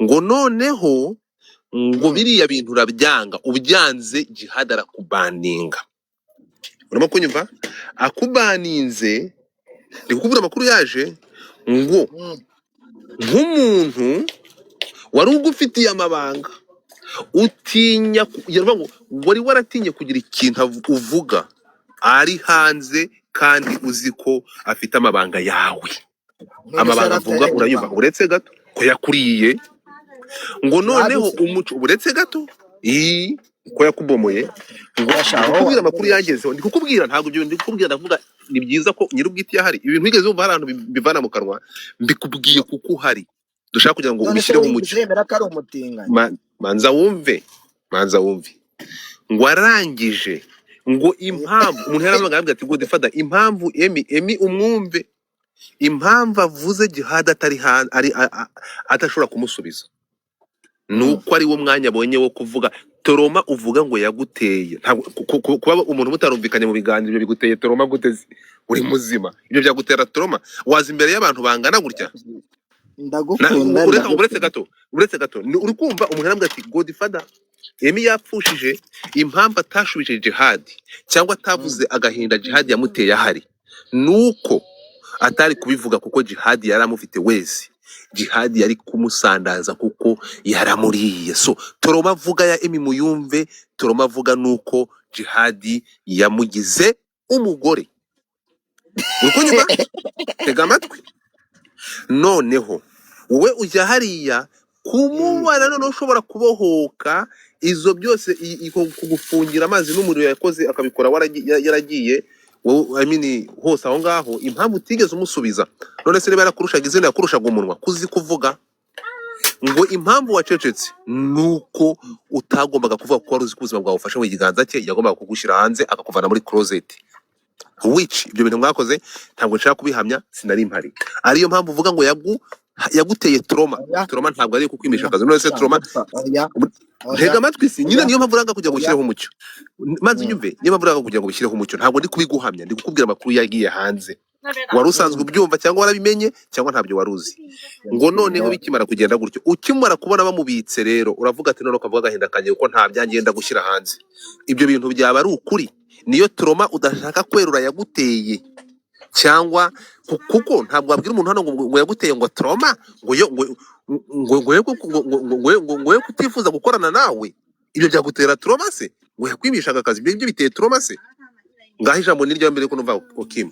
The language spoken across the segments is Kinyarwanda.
Ngo noneho ngo biriya bintu urabyanga, ubyanze Jihad arakubaninga. Urimo kunyumva? Akubaninze, ndi kukubwira amakuru yaje ngo nk'umuntu wari ugufitiye amabanga, utinya yaravuga ngo wari waratinye kugira ikintu uvuga ari hanze, kandi uzi ko afite amabanga yawe. None se Amabanga yari afite avuga ayahe urayumva, mabanga? uretse gato ko yakuriye ngo Jihad noneho se umuco, uretse gato ko yakubomoye ngo yasha ndi aho kukubwira amakuru wamubeshye. yangezeho, ndi kukubwira, ntabwo ibyo ndi kukubwira, ndavuga ni byiza ko nyir'ubwite yahari, ibintu wigeze wumva hari ahantu bivana mu kanwa, mbikubwiye kuko uhari, dushaka kugira ngo None se ubishyireho wigeze umucyo. wemera ko ari umutinganyi? Manza wumve, manza wumve. Ngo arangije ngo impamvu umuntu yaravuga ati Godfather, impamvu Emi umwumve, impamvu avuze Jihad atari ari adashobora kumusubiza ni uko ari wo mwanya abonye wo kuvuga trauma uvuga ngo yaguteye. Ntabwo kuba umuntu mutarumvikanye mu biganiro ibyo biguteye trauma gute se? Uri muzima, ibyo byagutera trauma? Waza imbere y'abantu bangana gutya? Ndagukunda, Ureka, uretse ndagukunda. gato, uretse gato. Uri kumva umuntu arambwira ati Godfather, Emi yapfushije, impamvu atashubije Jihad cyangwa atavuze agahinda Jihad yamuteye ahari nuko atari kubivuga, kuko Jihad yari amufite wese, Jihad yari kumusandaza kuko yaramuriye. So trauma avuga ya Emi muyumve, trauma avuga nuko Jihad yamugize umugore. Uri kunyumva? Tega amatwi. Noneho wowe ujya hariya kumubana, noneho ushobora kubohoka izo byose, kugufungira amazi n'umuriro yakoze akabikora yaragiye wowe, I mean, hose aho ngaho impamvu utigeze umusubiza. None se niba yarakurushaga izina, yakurushaga umunwa kuzi kuvuga, ngo impamvu wacecetse nuko utagombaga kuvuga ko wari uzi ko ubuzima bwawe ufashe mu kiganza cye, yagombaga kugushyira hanze akakuvana muri closet, which ibyo bintu mwakoze ntabwo nshaka kubihamya, sinari mpari. Ariyo mpamvu uvuga ngo yaguteye trauma. Oya, Trauma ntabwo ari kukwimisha oya, akazi. None se sha, trauma Godfa, oya, ntega oya, amatwi si nyine, oya. niyo mpamvu uranga kugira ngo Oya. ushyireho umucyo. Maze unyumve, niyo mpamvu uranga kugira ngo ubishyireho umucyo, ntabwo ndi kubiguhamya, ndi kukubwira amakuru yagiye hanze. Wari usanzwe ubyumva cyangwa warabimenye cyangwa ntabyo wari uzi. Ngo noneho bikimara kugenda gutyo, ukimara kubona bamubitse rero uravuga ati noneho kavuga agahinda kanjye kuko nta byanjye yenda gushyira hanze. Ibyo bintu byaba ari ukuri? Niyo trauma udashaka kwerura yaguteye, cyangwa kuko ntabwo wabwira umuntu hano ngo yaguteye ngo trauma, ngo yo ngo ngo ngo yo ngo ngo ngo ngo ngo yo kutifuza gukorana nawe, ibyo byagutera trauma se? Ngo yakwimishaga akazi, ibyo biteye trauma se? Ngaho ijambo ni irya mbere ko numva Okim.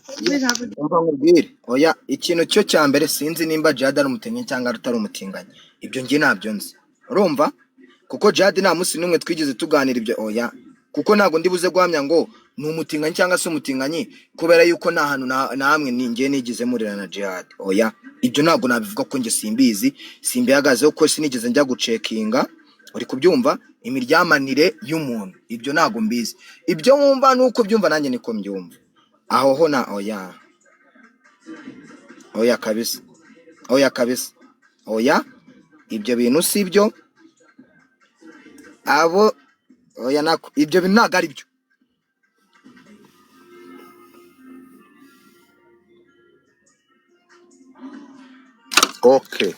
Umva nkubwire, oya, ikintu cyo cya mbere sinzi nimba Jihad ari umutinganyi cyangwa atari umutinganyi, ibyo njye ntabyo nzi, urumva? Kuko Jihad nta munsi n'umwe twigeze tuganira ibyo, oya, kuko ntabwo ndi buze guhamya ngo ni umutinganyi cyangwa se umutinganyi, kubera yuko nta hantu na hamwe njye nigeze murira na Jihad, oya, ibyo ntabwo nabivuga ko njye simbizi, simbihagazeho, ko sinigeze njya gucekinga, uri kubyumva? Imiryamanire y'umuntu ibyo ntabwo mbizi, ibyo wumva nuko ubyumva nanjye niko mbyumva, aho ho na oya, oya kabisa, oya kabisa, oya, ibyo bintu si byo, abo oya nako ibyo bintu ntabwo ari byo. Okay,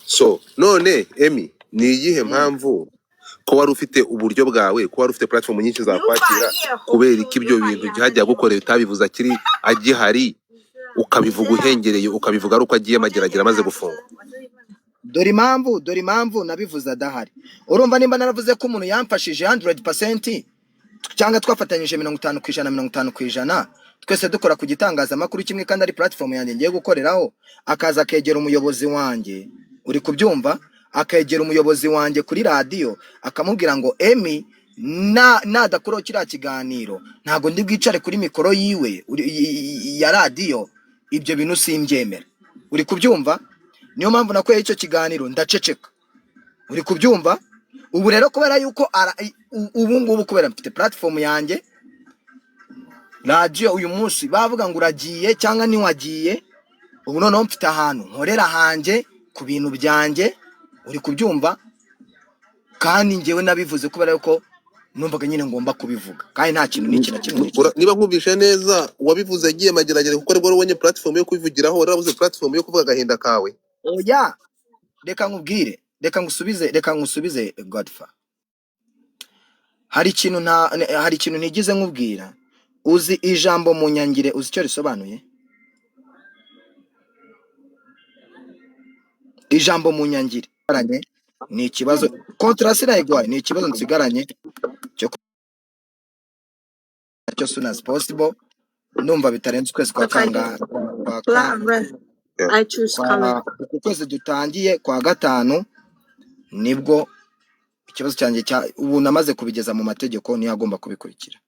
so none Emi, ni iyihe mpamvu ko wari ufite uburyo bwawe, ko wari ufite platform nyinshi zakwakira, kubera iki ibyo bintu Jihad yagukoreye utabivuze akiri agihari, ukabivuga uhengereye, ukabivuga ari uko agiye Mageragere amaze gufungwa? Dore impamvu, dore impamvu nabivuze adahari. Urumva nimba naravuze ko umuntu yamfashije 100% cyangwa twafatanyije 50%, 50%, twese dukora ku gitangazamakuru kimwe kandi ari platform yanjye ngiye gukoreraho, akaza akegera umuyobozi wanjye, uri kubyumva? Akegera umuyobozi wanjye kuri radiyo akamubwira ngo Emi nadakuraho kiriya kiganiro ntabwo ndi bwicare kuri mikoro yiwe ya radiyo, ibyo bintu simbyemera, uri kubyumva? Niyo mpamvu nakoreye icyo kiganiro ndaceceka, uri kubyumva? Ubu rero kubera yuko ubu ngubu kubera mfite platform yanjye radiyo, uyu munsi bavuga ngo uragiye cyangwa ntiwagiye, ubu noneho mfite ahantu nkorera hanjye ku bintu byanjye, uri kubyumva? Kandi njyewe nabivuze kubera yuko numvaga nyine ngomba kubivuga, kandi nta kintu n'iki na kimwe nicuza. Niba nkumvishe neza, wabivuze agiye Mageragere kuko aribwo wabonye platform yo kubivugiraho, warabuze platform yo kuvuga agahinda kawe. Oya, reka nkubwire. Reka ngusubize, reka ngusubize Godfa. Hari ikintu nta hari ikintu ntigize nkubwira. Uzi ijambo munyangire, uzi icyo risobanuye? Ijambo munyangire ni ikibazo kontrasi nayiguhaye, ni ikibazo nsigaranye cyo cyo soon as possible. Numva bitarenze ukwezi kwa But I kanga kwa Black, red. Yeah. I choose color. kwa uku kwezi dutangiye kwa gatanu, nibwo ikibazo cyanjye cya ubu namaze kubigeza mu mategeko, niyo agomba kubikurikira.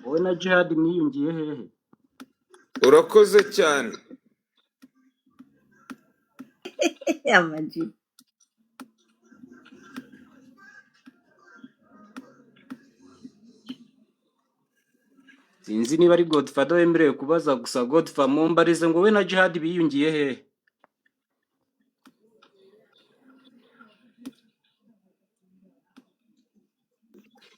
Wowe na Jihad mwiyungiye hehe? Urakoze cyane. Amaji. Sinzi niba ari Godfather wemerewe kubaza gusa. Godfather, mumbarize ngo we na Jihad biyungiye hehe?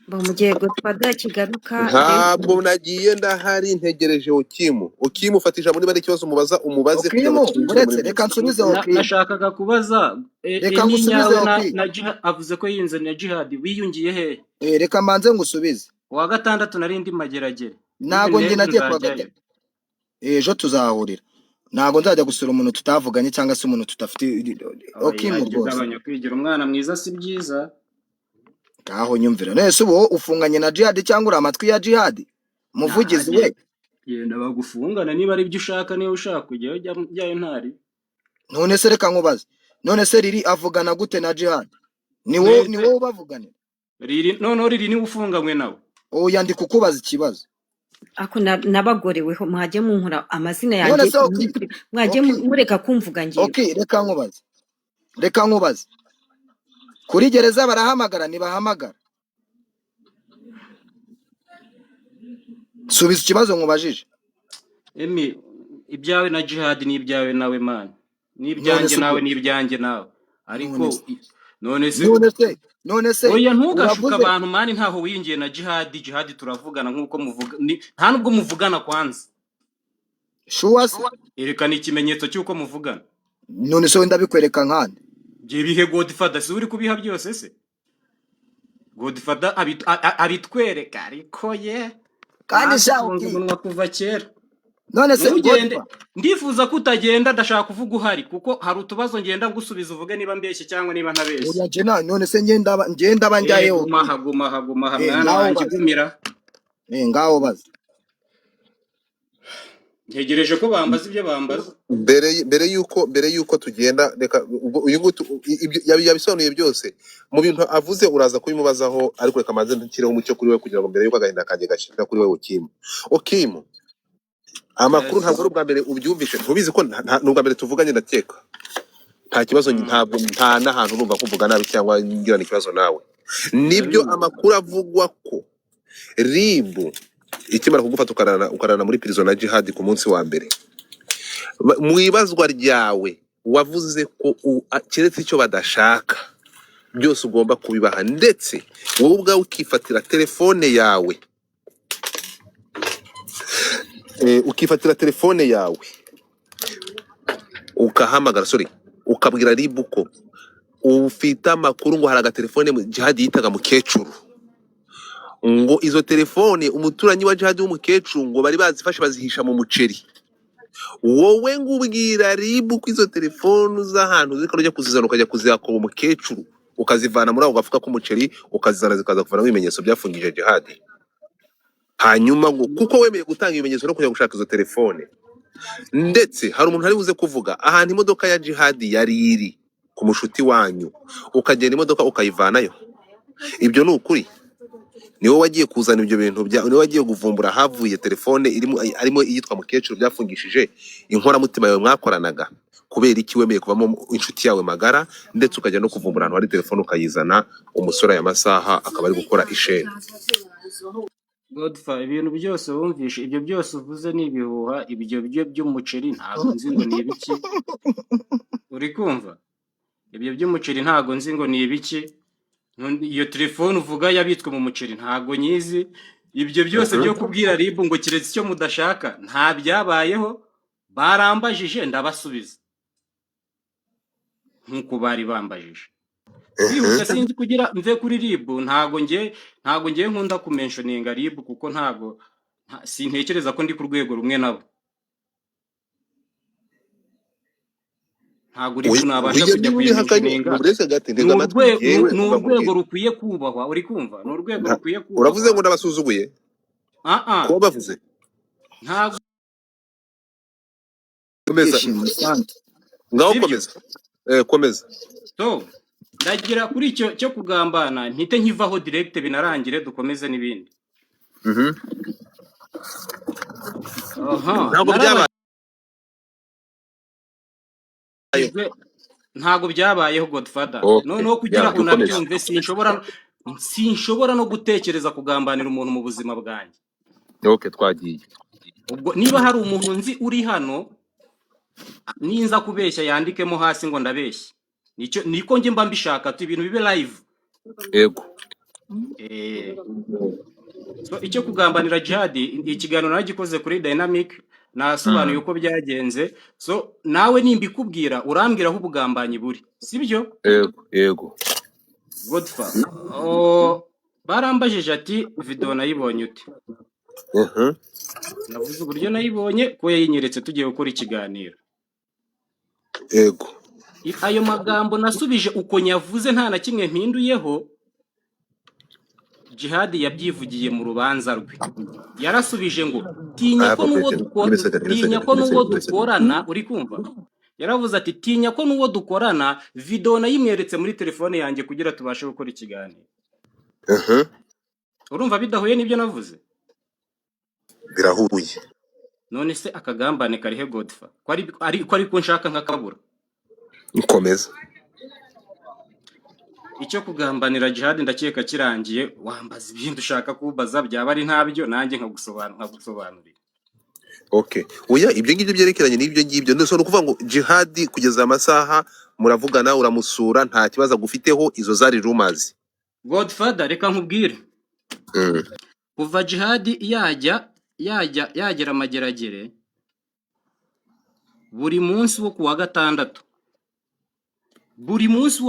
Bo mu gihe Godfather akigaruka rero Ntabwo nagiye, ndahari ntegereje Okimu. Okimu, fata ijambo, niba ari ikibazo umubaza umubaze kugira ngo Okimu, twinjire muri uretse reka byose. nsubize Okimu, Nashakaga kubaza reka Emi ngusubize nyawe na Okimu. na Jihad avuze ko yiyunze na Jihad, wiyungiye hehe? Reka mbanze ngusubize. Uwa gatandatu nari ndi Mageragere, even Ntago njye n'ejo nagiye kuwa nzajyayo. gatatu, ejo tuzahurira. Ntago nzajya gusura umuntu tutavuganye cyangwa se umuntu tudafite. Oya, Okimu jya rwose ugabanya kwigira umwana mwiza si byiza. ngaho nyumvira. None se ubu wowe ufunganye na Jihad cyangwa uri amatwi ya Jihad muvugizi we? Genda bagufungane niba ari byo ushaka, niba ushaka kujyayo jyayo ntari. None se reka nkubaze, none se Riri avugana gute na Jihad? Ni wowe, ni Nese wowe ubavuganira? Riri, noneho Riri niwe ufunganywe nawe. Oya, ndi kukubaza ikibazo. Ako nabagoreweho mwajye munkura amazina None yanjye, se Oki, mwajye Oki, mureka kumvuga ngewe. Oki, reka nkubaze, reka nkubaze. Kuri gereza barahamagara ntibahamagara? Subiza ikibazo nkubajije. Emi, ibyawe na Jihad ni ibyawe nawe man, None n'ibyanjye se nawe ubwo n'ibyanjye nawe. Ariko none se none se none se none se oya, ntugashuke uravuze abantu mani, ntaho wiyungiye na Jihad. Jihad turavugana nk'uko muvuga, nta nubwo muvugana kwanza. shuwa se? Erekana ikimenyetso cy'uko muvugana. None se wenda bikwereka nkande? Bye bihe Godfather, si uri kubiha byose se? Godfather abitwereka, ariko ye Kandi sha nagufunze Oki, umunwa kuva kera. none se Ntugende, Godfa, ndifuza ko utagenda, ndashaka kuvuga uhari kuko hari utubazo ngenda ngusubiza, uvuge niba mbeshye cyangwa niba ntabeshye. oya nje none se ngenda ngenda banjyaye Oki. Gumaha gumaha gumaha mwana Ngaho wanjye, baza. gumira. Ngaho baza. Ntegereje ko bambaza ibyo bambaza. Mbere yuko tugenda, reka ubwo uyu nguyu ibyo yabisobanuye byose mu bintu avuze, uraza kubimubazaho, ariko reka manze nshyireho umucyo kuri we kugira ngo mbere yuko agahinda kanjye gashira kuri we. Okimu, Okimu, amakuru Yes. ntabwo ari ubwa mbere ubyumvishe, ntubizi ko ni ubwa mbere tuvuganye, ndakeka nta kibazo, ntabwo nta n'ahantu urumva kuvuga nabi cyangwa ngirana ikibazo nawe. Nibyo Ndabizi. amakuru avugwa ko RIB ikimara kugufata ukarana muri prison na Jihad ku munsi wa mbere, mu ibazwa ryawe wavuze ko keretse icyo badashaka byose ugomba kubibaha, ndetse wowe ubwawe ukifatira telefone yawe, ukifatira telefone yawe ukahamagara, sorry, ukabwira RIB ko ufite amakuru ngo hari agatelefone Jihad yitaga mukecuru, ngo izo telefone umuturanyi wa Jihad w'umukecuru ngo bari bazifashe bazihisha mu muceri. Wowe ngo ubwira RIB ko izo telefone z'ahantu ziko ujya kuzizana ukajya kuzihakura umukecuru, ukazivana muri ako gafuka k'umuceri ukazizana, zikaza kuvanamo ibimenyetso byafungije Jihad. Hanyuma ngo kuko wemeye gutanga ibimenyetso no kujya gushaka izo telefone, ndetse hari umuntu ari buze kuvuga ahantu imodoka ya Jihad yari iri ku mushuti wanyu, ukagenda imodoka ukayivanayo. Ibyo ni ukuri? Ni wowe wagiye kuzana ibyo bintu bya, ni wowe wagiye kuvumbura havuye telefone irimo arimo iyitwa mukecuru byafungishije inkoramutima yawe mwakoranaga? Kubera iki wemeye kuvamo inshuti yawe magara, ndetse ukajya no kuvumbura ahantu hari telefone ukayizana, umusore aya masaha akaba ari gukora isheni? Godfa, ibintu byose wumvishe, ibyo byose uvuze ni ibihuha. Ibyo byo by'umuceri ntabwo nzi ngo ni ibiki. Uri kumva? Ibyo by'umuceri ntabwo nzi ngo ni ibiki. Iyo telefone uvuga yabitswe mu muceri ntabwo nyizi. Ibyo byose byo kubwira RIB ngo keretse icyo mudashaka nta byabayeho. Barambajije ndabasubiza nk'uko bari bambajije. Twihuse sinzi kugira mve kuri RIB, ntago nge nkunda kumenshoninga RIB kuko ntago sintekereza ko ndi ku rwego rumwe nabo. Ntago RIB nabasha Oya kujya niba ubihakanye kuyimentioninga. Uretse gati Ni ntega amatwi urwego yewe ni umva urwego nkubwire. rukwiye kubahwa, uri kumva? Ni urwego rukwiye Uravuze kubahwa. ngo ndabasuzuguye Ah, kuba bavuze ntago komeza Ibyishimo sante. Ngaho sibyo. Komeza, komeza. So ndagira kuri icyo cyo kugambana mpite nkivaho direct binarangire dukomeze n'ibindi. Aha Ntabwo byabaye. Narabajijwe, ntago byabayeho Godfather. Okay Noneho kugira ya ngo dukomeze. unabyumve, sinshobora no gutekereza kugambanira umuntu mu buzima bwanjye. Okay, twagiye. Ubwo niba hari umuntu nzi uri hano ninza kubeshya yandikemo hasi ngo ndabeshya, nicyo niko njye mba mbishaka tu ibintu bibe live. Yego. So icyo kugambanira Jihad, ikiganiro nagikoze kuri Dynamic, nasobanuye uko byagenze. So nawe nimbikubwira urambwira aho ubugambanyi buri, sibyo? Yego yego. Godfa, oh, barambajije ati video nayibonye ute? Navuze uburyo nayibonye ko yayinyeretse tugiye gukora ikiganiro. Yego. Ayo magambo nasubije uko nyavuze nta na kimwe mpinduyeho. Jihad yabyivugiye mu rubanza rwe, yarasubije ngo tinya I ko have a n'uwo question. dukora, Give me a second, give me a tinya second, ko give me a n'uwo second, give me a second. dukorana, uri kumva? Yaravuze ati tinya ko n'uwo dukorana, video nayimweretse muri telefone yanjye kugira tubashe gukora ikiganiro. Urumva bidahuye n'ibyo navuze? Birahuye. None se akagambane karihe Godfa, ko ari ko nshaka nkakabura? Komeza. Icyo kugambanira Jihad ndakeka kirangiye, wambaza ibindi ushaka kubaza byaba ari ntabyo nanjye nkagusobanurira. Okay, oya ibyo ngibyo byerekeranye n'ibyo ngibyo ndetse ni ukuvuga ngo Jihad kugeza amasaha muravugana, uramusura, nta kibazo agufiteho, izo zari rumors. Godfather, reka nkubwire. Kuva Jihad yajya yagera amageragere, buri munsi wo kuwa gatandatu, buri munsi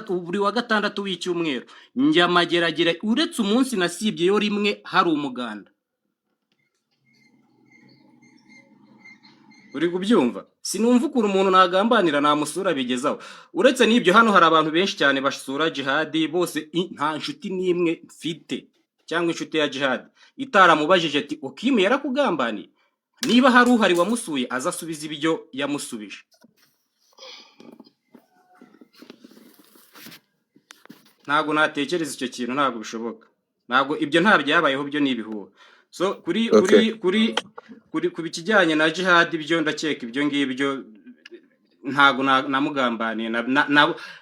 buri wa gatandatu w'icyumweru njya mageragere, uretse umunsi nasibyeyo rimwe hari umuganda. Uri kubyumva? Sinumva ukuntu umuntu nagambanira namusura bigezaho. Uretse n'ibyo, hano hari abantu benshi cyane basura Jihadi bose, nta nshuti n'imwe mfite cyangwa inshuti ya Jihadi itaramubajije ati Okimu yarakugambaniye. Niba hari uhari wamusuye aza asubize ibyo yamusubije. Ntabwo natekereza icyo kintu, ntabwo bishoboka, ntabwo ibyo nta byabayeho, byo ni ibihuha. So kuri Okay. kuri kuri kuri ku kijyanye na Jihad, ibyo ndakeka ibyo ngibyo ntabwo namugambaniye,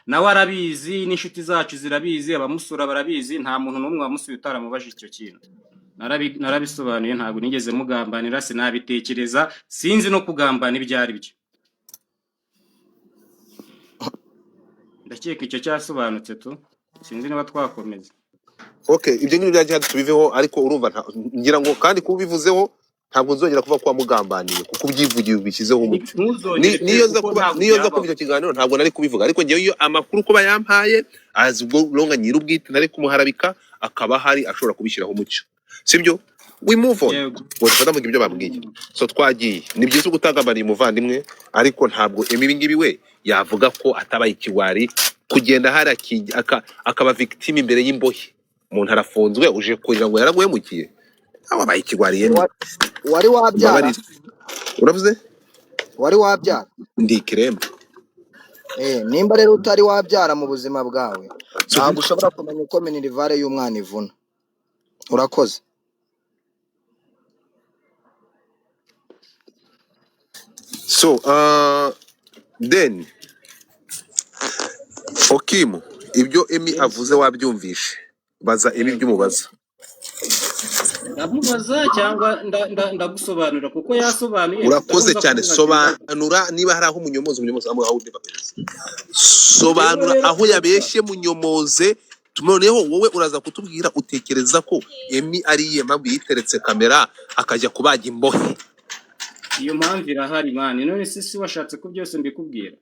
nawe arabizi n'inshuti zacu zirabizi, abamusura barabizi, nta muntu n'umwe wamusuye utaramubajije icyo kintu. Narabisobanuye, ntabwo nigeze mugambanira, sinabitekereza, sinzi no kugambana ibyo ari byo. Ndakeka icyo cyasobanutse tu, sinzi niba twakomeza. Okay, ibyo ngibyo bya Jihad tubiveho, ariko urumva ngira ngo kandi kuba ubivuzeho ntabwo nzongera kuba kwa mugambaniye kuko ubyivugiye ubishyizeho umucyo. Ntuzongere pe, Niyo nza kuko kuba ntabwo niyo nza kumva byabaho. icyo kiganiro ntabwo nari kubivuga, ariko ngewe iyo amakuru kuba yampaye azi ubwo ronga nyir'ubwite nari kumuharabika akaba ahari ashobora kubishyiraho umucyo, sibyo? We move on. Yego. Ngo dufate ibyo bambwiye. So twagiye, ni byiza gutangambaniye umuvandimwe, ariko ntabwo emi ibi ngibi we yavuga ko atabaye ikigwari kugenda hari akaba victime imbere y'imbohe. Umuntu arafunzwe uje kurira ngo yaraguhemukiye, aho abaye ikigwari yemwe. Wari wabyara? Mbabarira, uravuze? Wari wabyara? Ndi ikiremba. Nimba rero utari wabyara mu buzima bwawe, So, ntabwo ushobora kumenya uko minerivare y'umwana ivuna. Urakoze. So then Okimu, ibyo Emi Yes. avuze wabyumvishe, baza Emi ibyo Yego. umubaza. Ndamubaza cyangwa ndagusobanurira kuko yasobanuye mfite aho Urakoze nza cyane. kumubaza ibibazo. Sobanura niba hari aho umunyomozi aho undi bapereza. Njyewe Sobanura rero aho Godfa, yabeshye munyomoze, noneho wowe uraza kutubwira utekereza ko Emi ari iyihe mpamvu yiteretse kamera akajya kubaga imbohe. Iyo mpamvu irahari, man. None se si washatse ko byose mbikubwira?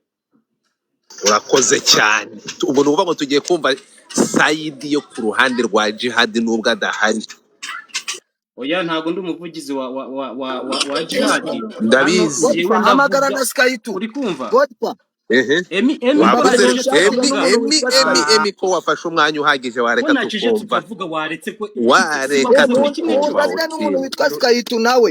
Urakoze cyane. Ubwo ni ukuvuga ngo tugiye kumva side yo ku ruhande rwa Jihadi nubwo adahari. Oya, ntabwo ndi umuvugizi wa Jihadi hano. Ndabizi. Njyewe Godfa, hamagara ndavuga na Skytu. Uri kumva? Godfa. Ehe. Emi ko Wavuze nacecetse Emi. ukavuga. Emi, Emi. Ah, Emi, ko wafashe umwanya uhagije, ko wareka nacecetse tukumva. ukavuga, waretse ko si Wareka wavuze buri kimwe tukumva. cyose. Muzanire n'umuntu Otile. witwa Skytu nawe.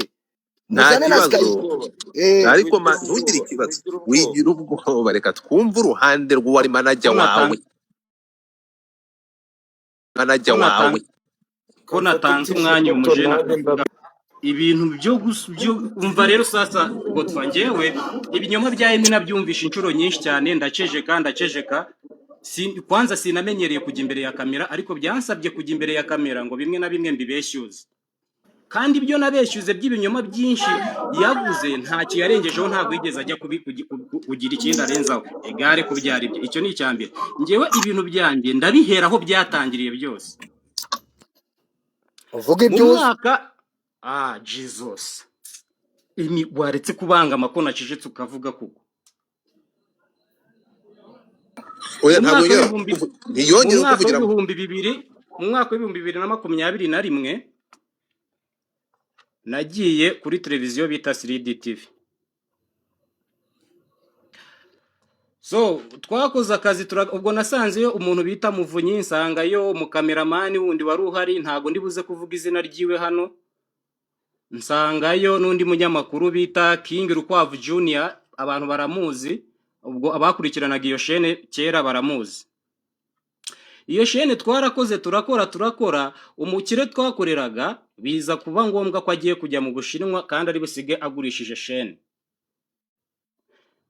Nta Muzane na kibazo. Skytu. Ariko Wigira ntugire ubwoba, ikibazo. wigira ubwoba. Wigira ubwoba, reka twumve uruhande rw'uwari manager Ko wawe. Manager ko wawe. Ko Kamfate natanze mfishe umwanya gato umujene nanjye akavuga ibintu byo umva. Rero sasa Godfa, njyewe ibinyoma bya Emi nabyumvishe inshuro nyinshi cyane, ndaceceka, ndaceceka. Kwanza sinamenyereye kujya imbere ya kamera, ariko byansabye kujya imbere ya kamera ngo bimwe na bimwe mbibeshyuze, kandi ibyo nabeshyuze by'ibinyoma byinshi yavuze ntacyo yarengejeho, ntabwo yigeze ajya kugira ikindi arenzaho egare kubyara ibyo. Icyo ni icya mbere. Njyewe ibintu byanjye ndabihera aho byatangiriye byose. Uvuga Mu ibyo uzi. mwaka, ah, Jesus, Emi, waretse kubangama ko nacecetse ukavuga koko? Oya, Mu ntabwo mwaka yongera w'ibihumbi mu ntiyongere mwaka kuvugiramo. w'ibihumbi bibiri, mu mwaka wa 2021 nagiye kuri televiziyo bita 3D TV. So twakoze akazi, ubwo nasanzeyo umuntu bita Muvunyi, nsangayo umukameramani wundi wari uhari, ntago ndi buze kuvuga izina ryiwe hano, nsangayo n'undi munyamakuru bita King Rukwavu Junior, abantu baramuzi, ubwo abakurikiranaga iyo shene kera baramuzi. Iyo shene twarakoze, turakora, turakora, umukire twakoreraga biza kuba ngombwa ko agiye kujya mu Bushinwa kandi ari busige agurishije shene.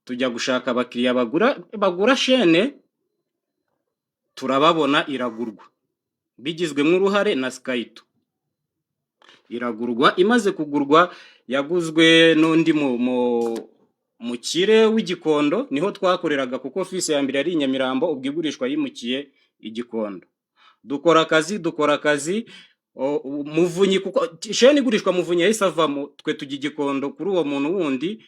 Tujya gushaka abakiriya bagura shene, turababona, iragurwa bigizwemo uruhare na Skyto. Iragurwa, imaze kugurwa yaguzwe n'undi mukire w'Igikondo, niho twakoreraga kuko ofisi ya mbere yari i Nyamirambo, ubwo igurishwa yimukiye i Gikondo. Dukora akazi, dukora akazi, Muvunyi, kuko shene igurishwa Muvunyi yahise avamo, twe tujya i Gikondo kuri uwo muntu wundi.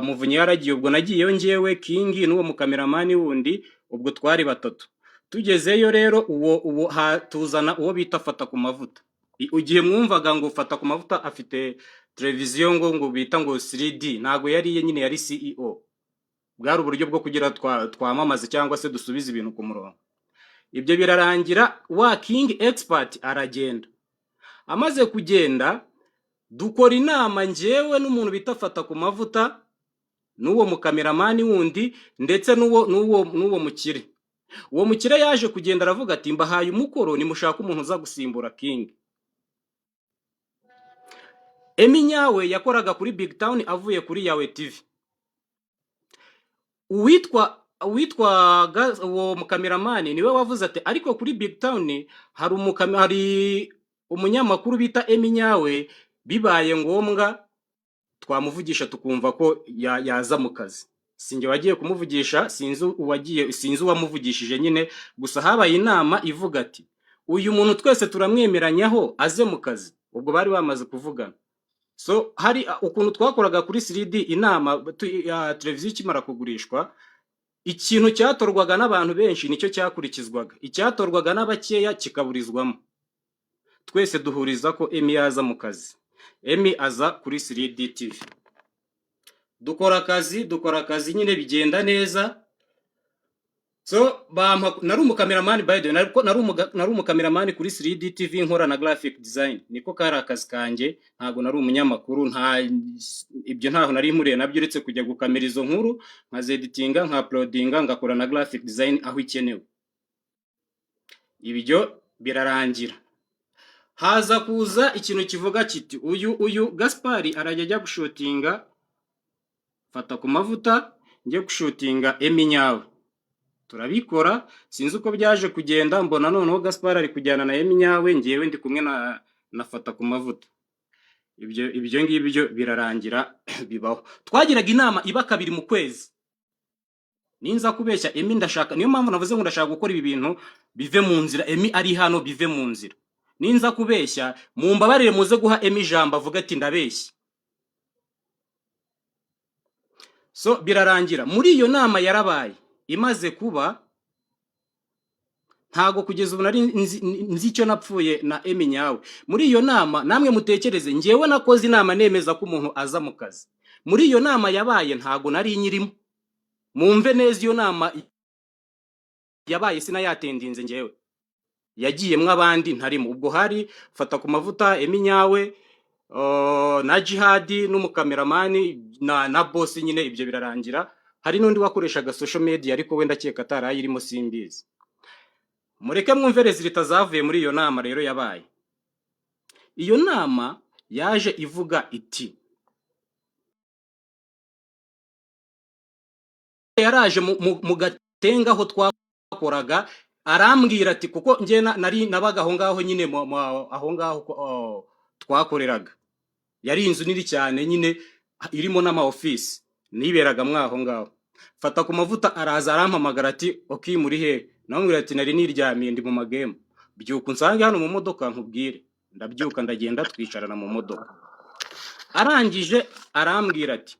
Muvunyi yaragiye, ubwo nagiyeyo njyewe, King n'uwo mukameramani wundi, ubwo twari batatu. Tugezeyo rero uwo tuzana uwo bita Fata ku Mavuta. Igihe mwumvaga ngo Fata ku Mavuta afite televiziyo ngo bita ngo 3D, ntago yari iye nyine, yari CEO. Bwari uburyo bwo kugira twamamaze cyangwa se dusubize ibintu ku murongo. Ibyo birarangira, wa King Expert aragenda. Amaze kugenda dukora inama njyewe n'umuntu bita Fata ku Mavuta n'uwo mukameramani wundi ndetse n'uwo mukire. Uwo mukire yaje kugenda aravuga ati mbahaye umukoro, nimushaka umuntu uza gusimbura King. Emi Nyawe yakoraga kuri Big Town avuye kuri Yawe TV. Uwitwa uwo mukameramani niwe wavuze ati ariko kuri Big Town hari umunyamakuru bita Emi Nyawe, bibaye ngombwa twamuvugisha tukumva ko yaza mu kazi. Sinjye wagiye kumuvugisha, sinzi uwagiye, sinzi uwamuvugishije nyine, gusa habaye inama ivuga ati uyu muntu twese turamwemeranyaho aze mu kazi. Ubwo bari bamaze kuvugana. So hari ukuntu twakoraga kuri 3D inama ya televiziyo ikimara kugurishwa, ikintu cyatorwaga n'abantu benshi nicyo cyakurikizwaga, icyatorwaga n'abakeya kikaburizwamo. Twese duhuriza ko Emi yaza mu kazi. Emi aza kuri 3D TV. Dukora akazi, dukora akazi nyine bigenda neza. So bampa, nari umukameramani by the way, nari umukameramani kuri 3D TV nkora na graphic design, niko kari akazi kanjye, ntabwo nari umunyamakuru, nta ibyo ntaho nari mpuriye nabyo uretse kujya gukamera izo nkuru nkazeditinga, nka uploadinga, ngakora na graphic design aho ikenewe. Ibyo birarangira, haza kuza ikintu kivuga kiti uyu Gaspari arajya ajya gushutinga Fata ku Mavuta, njye gushutinga Emi Nyawe. Turabikora, sinzi uko byaje kugenda, mbona noneho Gaspar ari kujyana na Emi Nyawe, ngewe ndi kumwe na Fata ku Mavuta. Ibyo ngibyo birarangira bibaho. Twagiraga inama iba kabiri mu kwezi. Ninza kubeshya Emi ndashaka, niyo mpamvu navuze ngo ndashaka gukora ibi bintu bive mu nzira, Emi ari hano bive mu nzira. Ninza kubeshya mumbabarire, muze guha Emi ijambo avuga ati ndabeshya. So birarangira muri iyo nama yarabaye, imaze kuba ntago kugeza ubu nari nzi icyo napfuye na Emi nyawe. Muri iyo nama, namwe mutekereze, njyewe nakoze inama nemeza ko umuntu aza mu kazi. Muri iyo nama yabaye ntago nari nyirimo, mumve neza, iyo nama yabaye sinayatendinze njyewe, yagiyemwo abandi ntarimo. Ubwo hari Fata ku Mavuta, Emi nyawe, na Jihadi n'umukameramani na boss nyine. Ibyo birarangira, hari n'undi wakoreshaga social media, ariko wenda akeka atarayirimo, simbizi. Mureke mwumve résultat zavuye muri iyo nama. Rero yabaye iyo nama yaje ivuga iti, yaraje mu Gatenga aho twakoraga, arambwira ati, kuko njye nari nabaga aho ngaho nyine, aho ngaho twakoreraga, yari inzu nini cyane nyine irimo n'ama office, niberaga mwaho ngaho. Fata ku Mavuta araza arampamagara ati: "Ok, muri he?" Namubwira ati: "Nari niryamiye, ndi mu magemu, byuka unsange hano mu modoka nkubwire." Ndabyuka ndagenda, twicarana mu modoka. Arangije arambwira ati,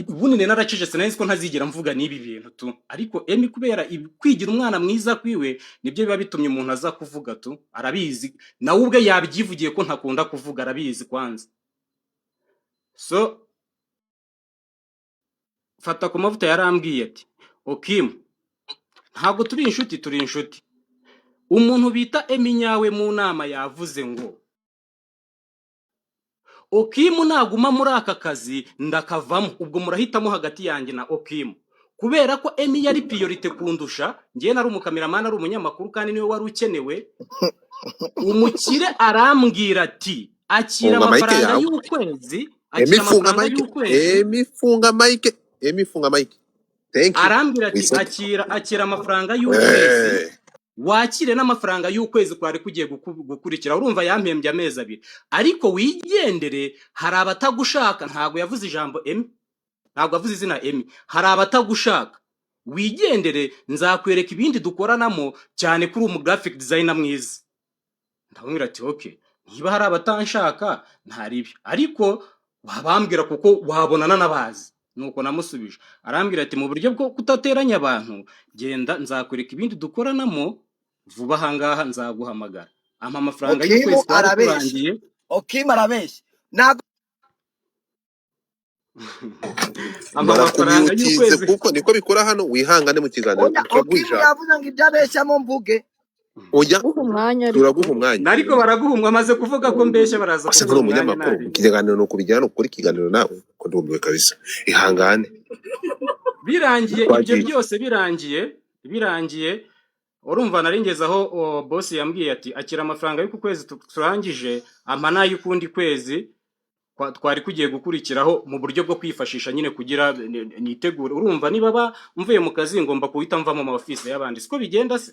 ubundi nari naracecetse, nari nzi ko ntazigera mvuga n'ibi bintu tu, ariko Emi kubera kwigira umwana mwiza kwiwe nibyo biba bitumye umuntu aza kuvuga tu. Arabizi nawe ubwe yabyivugiye ko ntakunda kuvuga, arabizi kwanza. So Fata ku Mavuta yarambwiye ati: "Okimu, ntabwo turi inshuti, turi inshuti. Umuntu bita Emi nyawe mu nama yavuze ngo Okimu naguma muri aka kazi ndakavamo. Ubwo murahitamo hagati yanjye na Okimu." Kubera ko Emi yari priorité kundusha njyewe, nari umukameramani, ari umunyamakuru, kandi niwe wari ukenewe. Umukire arambwira ati: "Akira Funga mike amafaranga yawe. y'ukwezi, Emi, akira funga amafaranga mike. y'ukwezi." Emi, funga mike. Emi, funga mike. Thank you. Arambwira ati: Wiseke. Akira amafaranga y'ukwezi, wakire n'amafaranga y'ukwezi kwari kugiye gukurikira." Urumva yampembye amezi 2, "ariko wigendere, hari abatagushaka." Ntabwo yavuze ijambo Emi, ntabwo yavuze izina Emi. "Hari abatagushaka, wigendere, nzakwereka ibindi dukoranamo, cyane kuri umu graphic designer mwiza." Ndamubwira ati: "Okay, niba hari abatanshaka ntaribi, ariko wabambwira kuko wabonana n'abazi." Nuko namusubije. Arambwira ati: "Mu buryo bwo kudateranya abantu, genda, nzakwereka ibindi dukoranamo vuba ahangaha, nzaguhamagara." Ampa amafaranga Okimu y'ukwezi kwari arabeshya. kurangiye. Okimu arabeshya, ntabwo Ampa amafaranga Barakumyutinze y'ukwezi. kuko niko bikora hano. Wihangane mu kiganiro, Oya, turaguha Okimu ijambo. yavuze ngo ibyo abeshyamo mvuge. Oya. Guha umwanya ariko. Turaguha umwanya. Ariko baraguhumwa, amaze kuvuga ko mbeshya, baraza Ese kumuha nturi umwanya. umunyamakuru? Nabi. Ikiganiro ni ukubijyana ukora ikiganiro nawe ko ndumiwe kabisa, ihangane. Birangiye ibyo Twagiye. byose birangiye, urumva nari ngeze aho boss yambwiye ati: "Akira amafaranga y'uku kwezi turangije," ampa n'ay'ukundi kwezi twari kugiye gukurikiraho, mu buryo bwo kwifashisha nyine kugira nitegure. Urumva niba mvuye mu kazi ngomba guhita mva mu ma office y'abandi, siko bigenda se?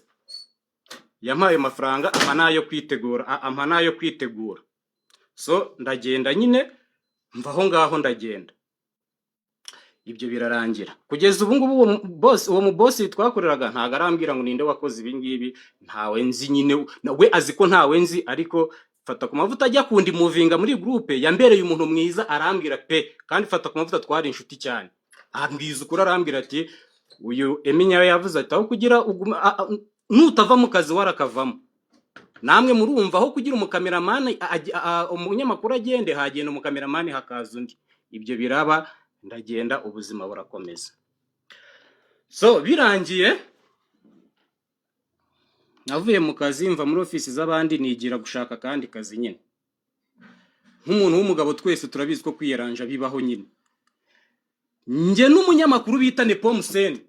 Yampaye amafaranga, ampa n'ayo kwitegura, ampa n'ayo kwitegura. So ndagenda nyine, mva aho ngaho ndagenda, ibyo birarangira. Kugeza ubu ngubu uwo boss, uwo mu boss twakoreraga, ntabwo arambwira ngo ninde wakoze ibi ngibi. Ntawe nzi nyine, we azi ko ntawe nzi. Ariko Fata ku Mavuta ajya kundi muvinga muri groupe, yambereye umuntu mwiza, arambwira pe, kandi Fata ku Mavuta twari inshuti cyane, ambwiza ukuri, arambwira ati: "Uyu Emi nyawe yavuze ati aho kugira nutava mu kazi warakavamo." Namwe murumva, aho kugira umukameramani umunyamakuru agende, hagenda umukameramani hakaza undi. Ibyo biraba, ndagenda, ubuzima burakomeza. So birangiye navuye mu kazi, mva muri ofisi z'abandi, nigira gushaka akandi kazi nyine nk'umuntu w'umugabo. Twese turabizi ko kwiyeranja bibaho nyine. Njye n'umunyamakuru bita Nepomuseni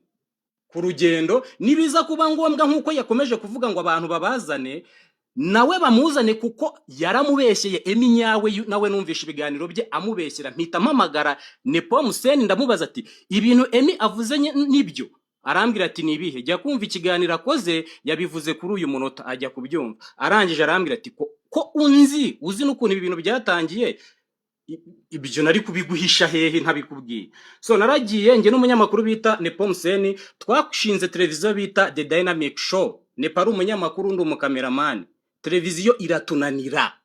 ku rugendo, nibiza kuba ngombwa nk'uko yakomeje kuvuga ngo abantu babazane, nawe bamuzane, kuko yaramubeshyeye Emi nyawe. Nawe numvishe ibiganiro bye amubeshyera, mpita mpamagara Nepomuseni, ndamubaza ati: "Ibintu Emi avuze nibyo?" Arambwira ati: "Ni ibihe? Jya kumva ikiganiro akoze, yabivuze kuri uyu munota." Ajya kubyumva, arangije arambwira ati: "Ko unzi, uzi n'ukuntu ibi bintu byatangiye, ibyo nari kubiguhisha hehe ntabikubwiye?" So naragiye njye n'umunyamakuru bita Nepomuseni, twashinze televiziyo bita The Dynamic Show. Nepo ari umunyamakuru, undi umukameramani. Televiziyo iratunanira.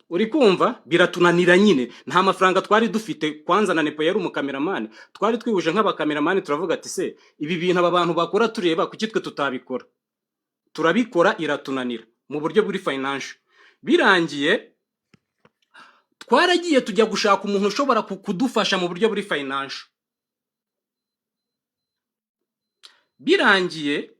Uri kumva, biratunanira nyine, nta mafaranga twari dufite. Kwanza na Nepo yari umukameramani, twari twihuje nk'abakameramani, turavuga ati: "Se ibi bintu aba bantu bakora tureba, kuki twe tutabikora?" Turabikora, iratunanira mu buryo buri financial. Birangiye twaragiye tujya gushaka umuntu ushobora kudufasha mu buryo buri financial. Birangiye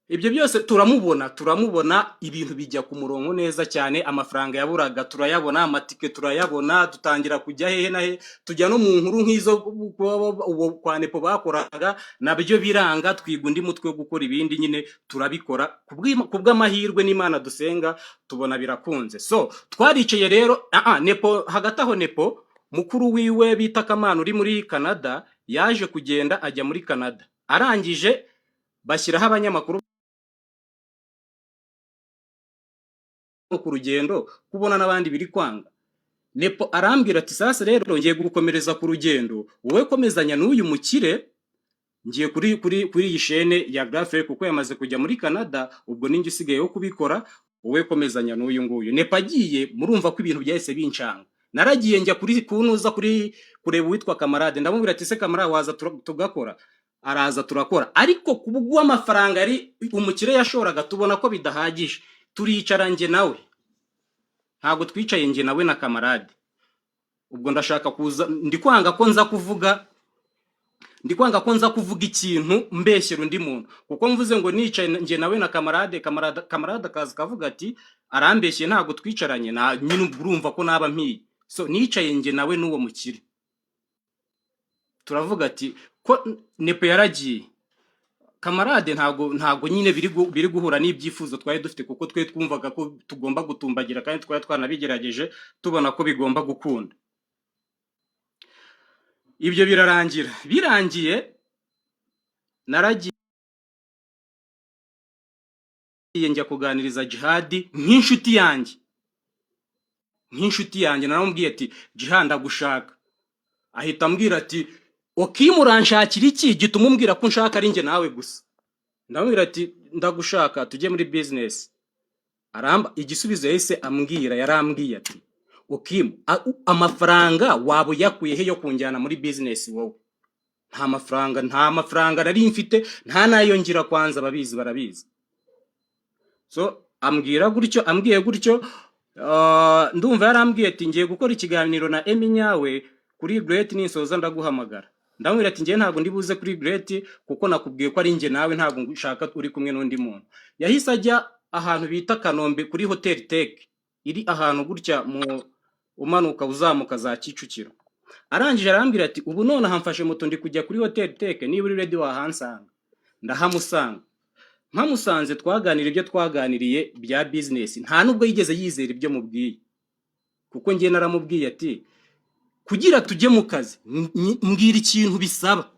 ibyo byose turamubona, ibintu bijya ku murongo neza cyane. Amafaranga yaburaga turayabona, amatike turayabona, dutangira kujya hehe na he, tujya no mu nkuru nk'izo uwo kwa Nepo bakoraga, nabyo biranga. Twiga undi mutwe wo gukora ibindi nyine, turabikora kubw'amahirwe n'Imana dusenga, tubona birakunze. So twaricaye rero, Nepo hagati aho, Nepo mukuru wiwe bita Kamana uri muri Canada yaje kugenda ajya muri Canada, arangije bashyiraho abanyamakuru ku rugendo, kubona n'abandi biri kwanga. Nepo arambwira ati: "Sasa rero ngiye gukomereza ku rugendo, wowe komezanya n'uyu mukire, ngiye kuri iyi shene ya Grafe kuko yamaze kujya muri Canada, ubwo ninjye usigaye wo kubikora, wowe komezanya n'uyu nguyu." Nepo agiye, murumva ko ibintu byahise bincanga. Naragiye njya kuri kunuza kuri kureba uwitwa Kamarade, ndamubwira ati: "Se Kamarade, waza tugakora?" Araza turakora, ariko kubw'amafaranga yari umukire yashoraga tubona ko bidahagije. Turicara njye nawe, ntabwo twicaye njye nawe na Kamarade. Ubwo ndashaka kuza, ndi kwanga ko nza kuvuga, ndi kwanga ko nza kuvuga ikintu mbeshyera undi muntu, kuko mvuze ngo nicaye njye nawe na Kamarade, Kamarade akaza akavuga ati: "Arambeshye, ntabwo twicaranye na nyine." Ubwo urumva ko naba mpiye. So nicaye njye nawe n'uwo mukire, turavuga ati ko Nepo yaragiye, Kamarade ntabwo nyine biri guhura n'ibyifuzo twari dufite, kuko twe twumvaga ko tugomba gutumbagira kandi twari twanabigerageje tubona ko bigomba gukunda. Ibyo birarangira. Birangiye naragiye njya kuganiriza Jihadi nk'inshuti yanjye, nk'inshuti yanjye. Naramubwiye ati: "Jihad, ndagushaka." Ahita ambwira ati: "Okimu, uranshakira iki gituma umbwira ko unshaka ari njye nawe gusa?" Ndamubwira ati: "Ndagushaka tujye muri business." Aramba igisubizo yahise ambwira, yarambwiye ati: "Okimu, amafaranga waba uyakuye he yo kunjyana muri business wowe?" Nta mafaranga, nta mafaranga nari mfite, nta nayo ngira kwanza, ababizi barabizi. So ambwira gutyo, ambwiye gutyo, ndumva yarambwiye ati: "Ngiye gukora ikiganiro na Emi Nyawe kuri Great, ninsoza ndaguhamagara." Ndamubwira ati: "Ngiye ntabwo ndi buze kuri Great kuko nakubwiye ko ari njye nawe, ntabwo nshaka uri kumwe n'undi muntu." Yahise ajya ahantu bita Kanombe kuri Hotel Tech, iri ahantu gutya mu umanuka uzamuka za Kicukiro. Arangije arambwira ati: "Ubu nonaha mfashe moto ndi kujya kuri Hotel Tech, niba uri ready wahansanga." Ndahamusanga. Mpamusanze twaganira ibyo twaganiriye bya business. Nta nubwo yigeze yizera ibyo mubwiye, kuko njye naramubwiye ati: "Kugira tujye mu kazi, mbwira ikintu bisaba."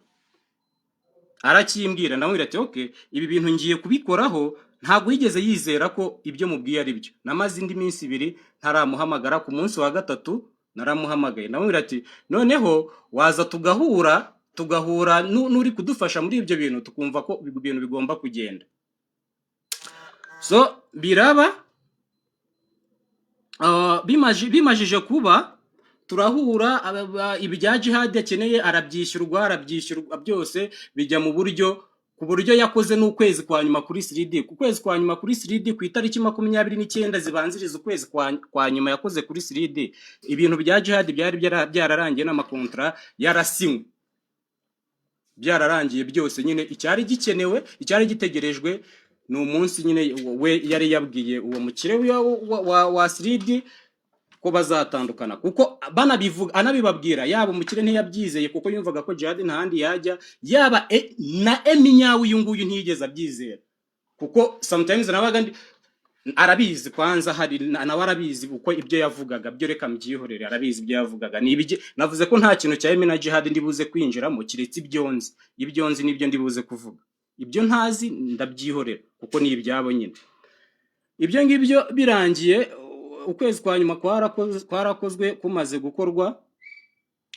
Arakimbwira, ndamubwira ati: "Okay, ibi bintu ngiye kubikoraho." Ntabwo yigeze yizera ko ibyo mubwiye ari byo. Namaze indi minsi 2 ntaramuhamagara. Ku munsi wa gatatu naramuhamagaye, ndamubwira ati: "Noneho waza tugahura n'uri kudufasha muri ibyo bintu, tukumva ko ibintu bigomba kugenda." So biraba, bimajije kuba turahura, ibya Jihad akeneye arabyishyurwa, arabyishyurwa byose bijya mu buryo, ku buryo yakoze n'ukwezi kwa nyuma kuri 3D. Ku kwezi kwa nyuma kuri 3D, ku itariki 29 zibanziriza ukwezi kwa nyuma yakoze kuri 3D, ibintu bya Jihad byari byararangiye n'amakontra yarasinywe, byararangiye byose nyine. Icyari gikenewe, icyari gitegerejwe ni umunsi nyine we yari yabwiye uwo mukire wa 3D ko bazatandukana, kuko banabivuga anabibabwira, yaba umukire ntiyabyizeye kuko yumvaga ko Jihad nta handi yajya, yaba na Emi Nyawe uyu nguyu ntiyigeze abyizera, kuko sometimes nabaga ndi arabizi kwanza hari nawe arabizi uko ibyo yavugaga byo, reka mbyihorere, arabizi ibyo yavugaga ni ibije. Navuze ko nta kintu cya Emi na Jihad ndi buze kwinjiramo kiretse ibyo nzi. Ibyo nzi nibyo ndi buze kuvuga, ibyo ntazi ndabyihorera kuko ni ibyabo nyine. Ibyo ngibyo birangiye, ukwezi kwa nyuma kwarakozwe, kumaze gukorwa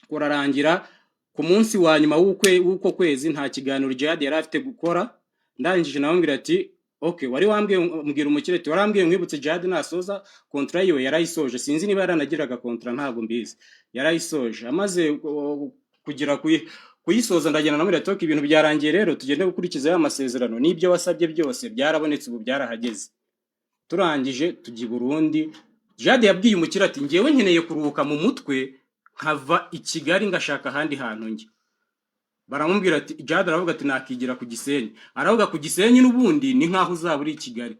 kurarangira, ku munsi wa nyuma w'uko kwezi nta kiganiro Jihad yari afite gukora. Ndangije namubwira ati Okay, wari wambwiye, mbwira umukire ati warambwiye nkwibutse Jihad nasoza kontra yiwe. Yarayisoje, sinzi niba yaranagiraga kontra, ntabwo mbizi. Yarayisoje, amaze kugira kuyisoza, ndagenda namubwira ati: "Okay, ibintu byarangiye rero, tugende gukurikiza ya masezerano n'ibyo wasabye byose byarabonetse, ubu byarahageze." Turangije tujya i Burundi. Jihad yabwiye umukire ati: "Njyewe nkeneye kuruhuka mu mutwe, nkava i Kigali ngashaka ahandi hantu njya." Baramubwira ati, Jihad aravuga ati nakigira ku Gisenyi. Aravuga ku Gisenyi n'ubundi ni nk'aho uzaba uri i Kigali.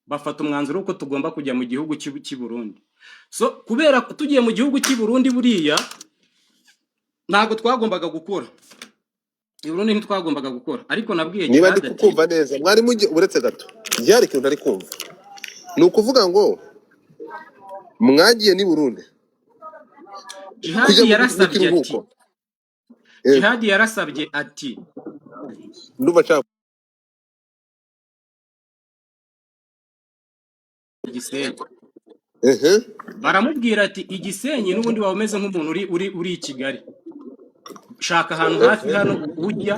Bafata umwanzuro w'uko tugomba kujya mu gihugu cy'i Burundi. So kubera ko tugiye mu gihugu cy'i Burundi, buriya ntabwo twagombaga gukora i Burundi, ntitwagombaga gukora, ariko nabwiye Niba ndi Jihad ati kukumva neza, mwari mujye uretse gato, byari ikintu ntari kumva. Ni ukuvuga ngo mwagiye n'i Burundi Jihad kujya mu yarasabye ati kiruhuko. Yego. Jihad yarasabye ati Ndumva nshaka Gisenyi. Ehe. Baramubwira ati igisenyi n'ubundi waba umeze nk'umuntu uri i Kigali, shaka ahantu hafi hano ujya.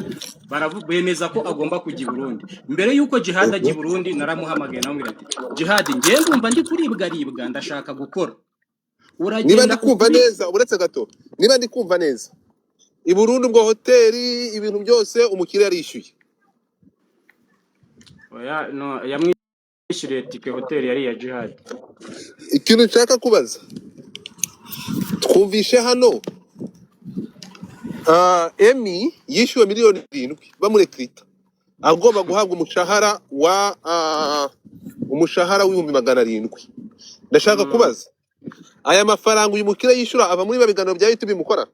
Bemeza ko agomba kujya i Burundi. Mbere y'uko Jihad ajya i Burundi, naramuhamagaye, namubwira ati: "Jihad, njyewe ndumva ndi kuribwaribwa, ndashaka gukora." Niba Uragenda ndi kumva ukuri neza, uretse gato, niba ndi kumva neza, i Burundi ubwo hoteli, ibintu byose umukiriya yarishyuye? Oya, no, yamwishyuriye tike, hoteli yari iya Jihad. Ikintu nshaka kubaza, twumvishe hano Emi yishyuwe miliyoni 7 bamurekirita, agomba guhabwa umushahara wa umushahara w'700,000. Ndashaka kubaza, aya mafaranga uyu mukiriya yishyura ava muri ba biganiro bya YouTube mukora?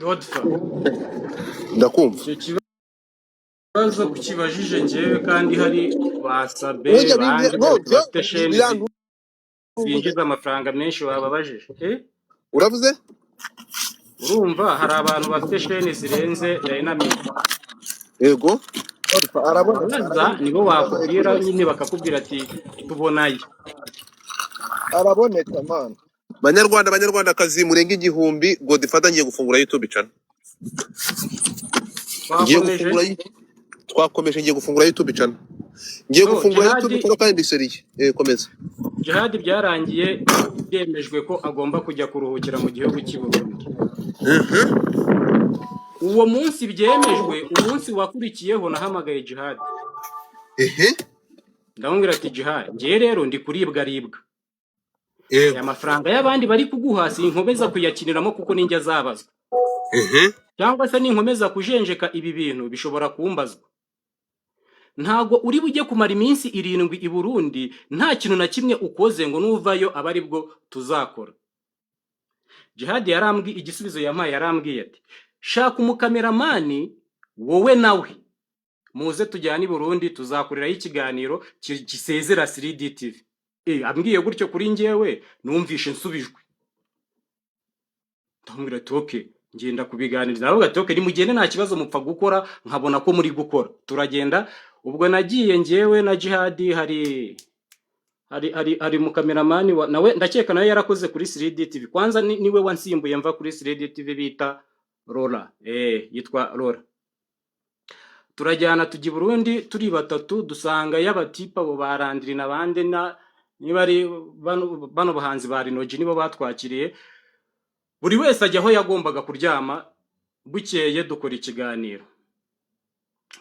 Godfa Ndakumva. Icyo kibazo kukibajije njyewe kandi hari ba Sabe Burya bandi no bose byo bafite sheni birantunguye. zinjiza amafaranga menshi bababajije. Uravuze? Urumva hari abantu bafite sheni zirenze Dynamic. Yego. Araboneka. Abaza Araboneka. nibo Ikibazo ari bakubwira kubaza. nyine, bakakubwira ati tubonaye. Araboneka man. Banyarwanda, banyarwandakazi murenga 1000, Godfather ngiye gufungura YouTube channel. Ngiye Twakomeje. gufungura twakomeje, ngiye gufungura YouTube channel. Ngiye So gufungura YouTube Jihadi channel kandi ndiseriye. Komeza. Jihadi byarangiye byemejwe ko agomba kujya kuruhukira mu gihugu cy'i Burundi. Uwo munsi byemejwe, umunsi wakurikiyeho nahamagaye Jihadi. Ehe. Ndamubwira ati: "Jihadi, njyewe rero ndi kuribwaribwa. Aya Yego. mafaranga y'abandi bari kuguha sinkomeza kuyakiniramo kuko ninjye azabazwa. Ehe. Cyangwa se ninkomeza kujenjeka ibi bintu bishobora kumbazwa. Ntago uri bujye kumara iminsi 7 i Burundi nta kintu na kimwe ukoze ngo nuvayo abe aribwo tuzakora." Jihadi yarambwiye, igisubizo yampaye yarambwiye ati: "Shaka umukameramani wowe nawe muze tujyane i Burundi, tuzakorerayo ikiganiro gisezera 3D TV." Ambwiye gutyo, kuri njyewe numvishe nsubijwe. Ndamubwira ati: "Okay, ngenda kubiganiriza." Aravuga ati: "Okay, nimugende nta kibazo, mupfa gukora nkabona ko muri gukora." Turagenda. Ubwo nagiye njyewe na Jihadi, hari mukameramani nawe ndakeka nawe yarakoze kuri 3D TV. Kwanza niwe wansimbuye mva kuri 3D TV, bita Rora. Yitwa Rora. Turajyana tujya i Burundi turi batatu, dusanga y'abatipa abo ba Landry na bande na niba ari bano bahanzi ba Rinogi nibo batwakiriye. Buri wese ajya aho yagombaga kuryama. Bukeye dukora ikiganiro.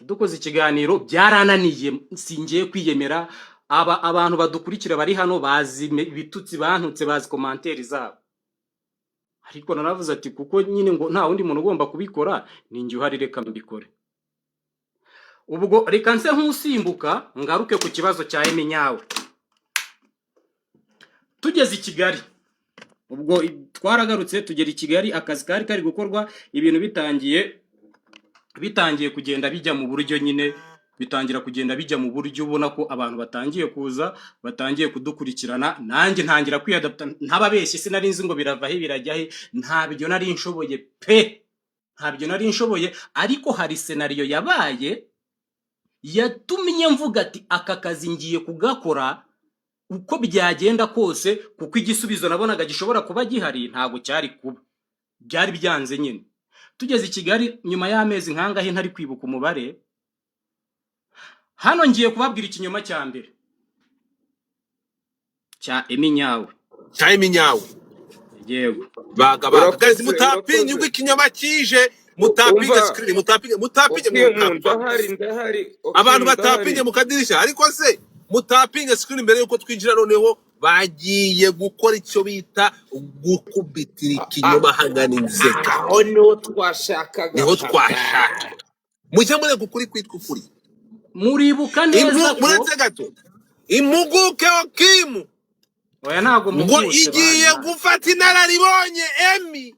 Dukoze ikiganiro byarananiye, singiye kwiyemera, aba abantu badukurikira bari hano bazi ibitutsi bantutse, bazi komanteri zabo, ariko naravuze ati kuko nyine ngo nta wundi muntu ugomba kubikora ni njye uhari, reka mbikore. Ubwo reka nse nk'usimbuka ngaruke ku kibazo cya Eminyawe. Tugeze i Kigali, ubwo twaragarutse tugera i Kigali, akazi kari kari gukorwa, ibintu bitangiye kugenda bijya mu buryo nyine, bitangira kugenda bijya mu buryo, ubona ko abantu batangiye kuza, batangiye kudukurikirana. Nanjye ntangira kwiyadapta, ntababeshye sinari nzi ngo birava he birajya he, ntabyo nari nshoboye pe, ntabyo nari nshoboye. Ariko hari senariyo yabaye yatumye mvuga ati aka kazi ngiye kugakora uko byagenda kose, kuko igisubizo nabonaga gishobora kuba gihari ntabwo cyari kuba byari byanze nyine. Tugeze i Kigali nyuma y'amezi nkangahe ntari kwibuka umubare. Hano ngiye kubabwira ikinyoma cya mbere cya Eminyawe. Cya Eminyawe. Yego. Baga baga guys, Urakoze, mutapinge urakoze. ubwo ikinyoma kije, mutapinge Umva, screen, mutapinge mutapinge Okimu, mutapinge. ndahari, ndahari. Abantu Okimu, batapinge ndahari. mu kadirishya, ariko se mutapinge screen mbere yuko twinjira. Noneho bagiye gukora icyo bita gukubitira ikinyoma hangana inzeka. Aho niho twashakaga Niho papa. twashaka mujye mureka ukuri kwitwa ukuri. Muribuka neza ko Muretse gato, impuguke Okimu oya, ntago ngo mpugutse igiye bana, gufata inararibonye Emi,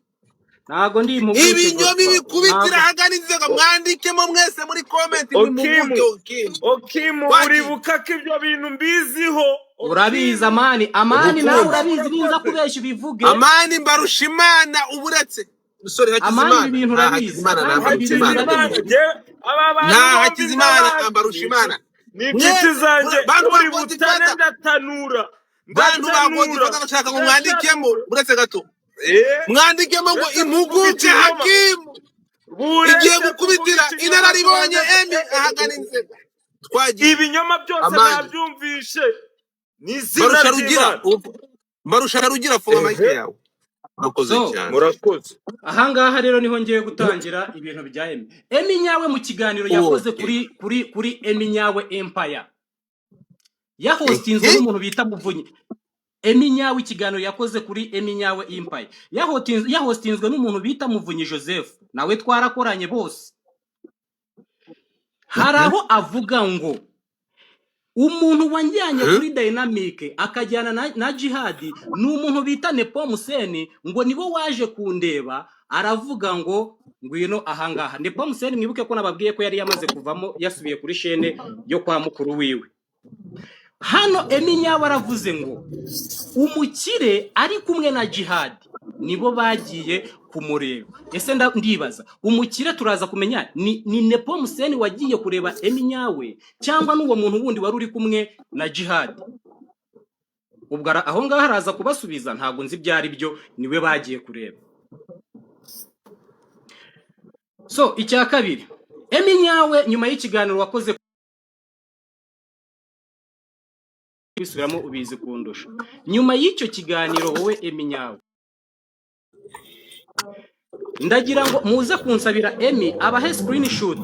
ntago ndi impuguke ibinyoma Godfa, ibikubitira ntago. ahagana inzego. Mwandikemo mwese muri komenti ngo Okimu, impuguke Okimu. Okimu, Twagiye. uribuka ko ibyo bintu mbiziho. Urabizi Okimu, Amani, Amani nawe Ubukungu. urabizi, ninza urakoze. kubeshya ubivuge. Amani Mbarushimana, uburetse sorry, Amani ibi Hakizimana, bintu nta urabizi, Hakizimana, nta Amani ibi bintu Mbarushimana, Hakizimana, urabizi. njyewe aba bantu nta bombi Hakizimana, ndabazi, Mbarushimana. ni inshuti Mwese zanjye. bantu ba Uri butane, Godfather, ndatanura, bantu ba ndatanura, Godfather, ndashaka ngo mwandikemo, ndatanura. uretse gato, Eh, mwandikemo ngo uretse kuvuga impuguke ikinyoma, Hakimu igiye buretse kuvuga gukubitira ikinyoma, inararibonye tubanze Emi ahagana inzego. Twagiye. Ibinyoma byose Amani nabyumvishe ni izina Mbarusha Rugira, ry'Imana. Mbarusha Rugira, funga mike Ehe, yawe. Murakoze So cyane. murakoze. ahangaha rero niho ngiye gutangira ibintu bya Emi. Emi Nyawe mu kiganiro yakoze Okay. kuri Emi Nyawe Empire, yahostinzwe Ehe. n'umuntu bita Muvunyi. Emi Nyawe ikiganiro yakoze kuri Emi Nyawe Empire yahostinzwe n'umuntu bita Muvunyi Joseph, nawe twarakoranye bose. Hari aho avuga ngo umuntu wanjyanye kuri Dynamic akajyana na Jihad ni umuntu bita Nepo Museni, ngo nibo waje kundeba, aravuga ngo ngwino ahangaha. Nepo Museni mwibuke ko nababwiye ko yari yamaze kuvamo, yasubiye kuri shene yo kwa mukuru wiwe. Hano Emi Nyawe aravuze ngo umukire ari kumwe na Jihad nibo bagiye kumureba. Ese ndibaza umukire turaza kumenya ni Nepo Museni wagiye kureba Emi Nyawe cyangwa n'uwo muntu wundi wari uri kumwe na Jihad? Ubwo aho ngaho araza kubasubiza, ntabwo nzi ibyo ari byo, niwe bagiye kureba. So icya kabiri, Emi Nyawe nyuma y'ikiganiro wakoze kubisubiramo ubizi kundusha. Nyuma y'icyo kiganiro wowe Emi Nyawe, ndagira ngo muze kunsabira Emi abahe screenshot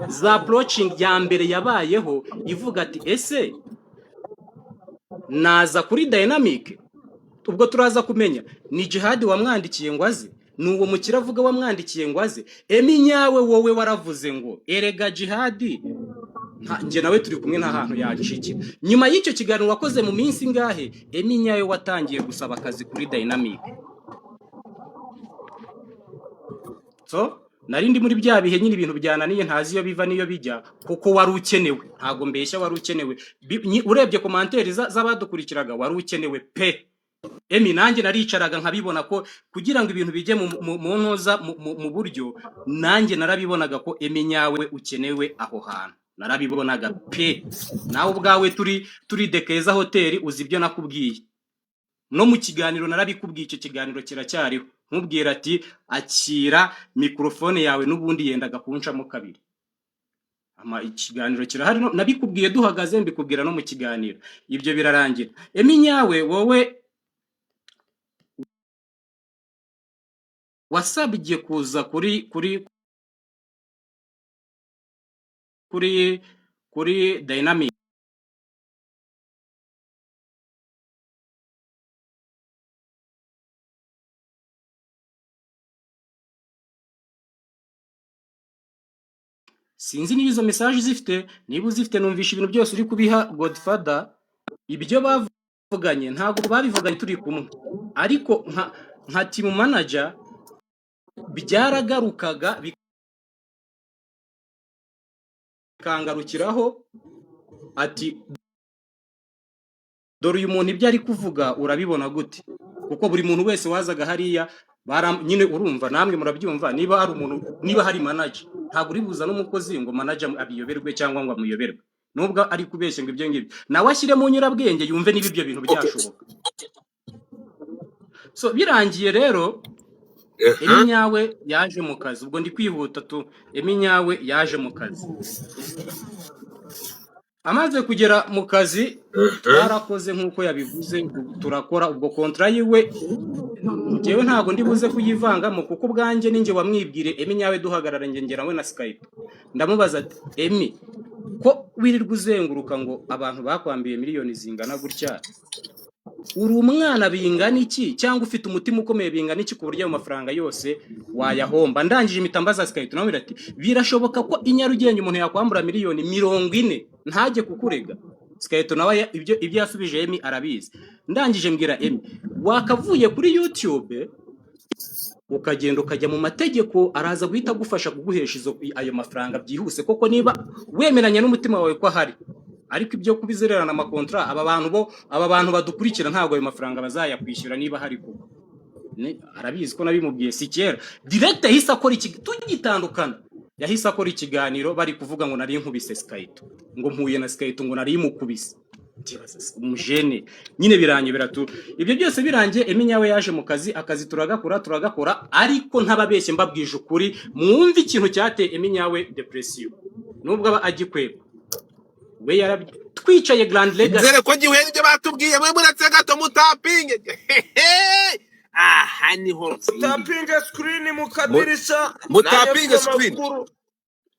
za approaching ya mbere yabayeho ivuga ati ese naza kuri Dynamic. Ubwo turaza kumenya ni Jihad wamwandikiye ngo aze, ni uwo mukire avuga wamwandikiye ngo aze. Emi Nyawe wowe waravuze ngo erega Jihad njye nawe turi kumwe nta hantu yacikira. Nyuma y'icyo kiganiro wakoze mu minsi ingahe Emi Nyawe watangiye gusaba akazi kuri Dynamic? So nari ndi muri bya bihe nyine ibintu byananiye, ntazi iyo biva n'iyo bijya, kuko wari ukenewe, ntago mbeshya, wari ukenewe. Urebye komanteri z'abadukurikiraga wari ukenewe pe. Emi nanjye naricaraga nkabibona ko kugira ngo ibintu bijye mu ntuza mu buryo, nanjye narabibonaga ko Emi Nyawe ukenewe aho hantu, narabibonaga pe. Nawe ubwawe turi Dekeza Hoteli uzi ibyo nakubwiye no mu kiganiro narabikubwiye, icyo kiganiro kiracyariho, nkubwira ati akira mikorofone yawe n'ubundi yendaga kuncamo kabiri. Ama ikiganiro kirahari, nabikubwiye duhagaze, mbikubwira no mu kiganiro, ibyo birarangira. Emi Nyawe wowe wasabye kuza kuri kuri kuri kuri Dynamic, sinzi niba izo message uzifite, niba uzifite numvisha ibintu byose uri kubiha Godfather. Ibyo bavuganye ntabwo babivuganye turi kumwe, ariko nka team manager byaragarukaga bikangarukiraho ati dore uyu muntu ibyo ari kuvuga urabibona gute? Kuko buri muntu wese wazaga hariya nyine urumva namwe murabyumva, niba hari umuntu, niba hari manager, ntabwo uri buza n'umukozi ngo manager abiyoberwe cyangwa ngo amuyoberwe, nubwo ari kubeshya ngo ibyo ngibyo nawe ashyire mu nyurabwenge yumve niba ibyo bintu Okay. byashoboka. So birangiye rero Emi Nyawe yaje mu kazi, ubwo ndi kwihuta tu. Emi Nyawe yaje mu kazi, Amaze kugera mu kazi twarakoze nk'uko yabivuze, turakora ubwo kontra yiwe. Njyewe ntabwo ndi buze kuyivangamo kuko ubwanjye ninjye wamwibwire. Emi nyawe duhagarara njye ngera we na Skype, ndamubaza ati Emi, ko wirirwa uzenguruka ngo abantu bakwambiye miliyoni zingana gutya, uri umwana bingana iki cyangwa ufite umutima ukomeye bingana iki ku buryo ayo mafaranga yose wayahomba? Ndangije impita mbaza Skype, nawe ati birashoboka ko i Nyarugenge umuntu yakwambura miliyoni 40 ntajye kukurega? Skype nawe ibyo yasubije Emi arabizi. Ndangije mbwira Emi, wakavuye kuri YouTube ukagenda ukajya mu mategeko, araza guhita agufasha kuguhesha ayo mafaranga byihuse koko, niba wemeranya n'umutima wawe ko ahari. Ariko ibyo kubizererana amakontra, aba bantu bo, aba bantu badukurikira, ntabwo ayo mafaranga bazayakwishyura niba ahari koko. Arabizi ko nabimubwiye si kera. Direct yahise akora iki, tugitandukana yahise akora ikiganiro bari kuvuga ngo nari nkubise Skype, ngo mpuye na Skype, ngo nari mukubise. Ndibaza se, umujene nyine biranyobera tu. Ibyo byose birangiye, Emi nyawe yaje mu kazi, akazi turagakora, ariko ntababeshye, mbabwije ukuri, mwumve ikintu cyateye Emi nyawe depression nubwo aba agikweba we twicaye Grand Legacy. Nzere ko gihuye n'ibyo batubwiye. Mwe muretse gato mutapinge. Aha niho nsindiye. Mutapinge screen mu kadirishya, nanjye Mutapinge mfite screen. amakuru.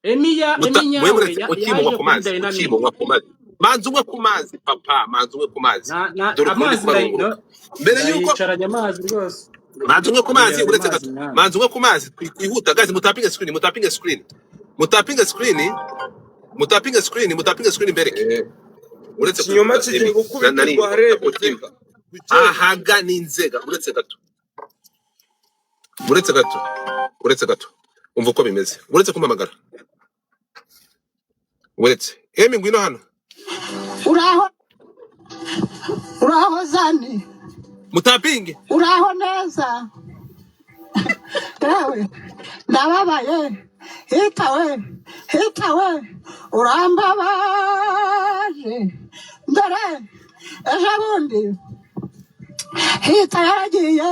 Emi Mwe nyawe muretse ukimunywa yaje ku kuri mazi, Dynamic. ukimunywa ku mazi, manza unywe ku mazi papa, manza unywe ku mazi. Na na Dore ukuntu ndi amazi kubarunguruka mbere yuko ndayicaranye amazi rwose. Manza unywe ku mazi. Niberanye Uretse amazi gato. mwana. Manza unywe ku mazi twihuta. Guys, mutapinge screen, mutapinge screen, mutapinge screen, mutapinge screen, mutapinge screen mbereke. Uretse Ikinyoma kuvuga kigiye Emi nari gukubitirwa ahareba ukimu inzega bukeye. Ahaga ni inzega. Uretse gato, uretse gato, uretse gato, umva uko bimeze. Uretse kumpamagara, uretse Emi, ngwino hano. Uraho, uraho zani. Mutapinge. Uraho neza. Yewe, ndababaye, hitawe, hitawe, urambabaje. Dore ejo bundi hita yaragiye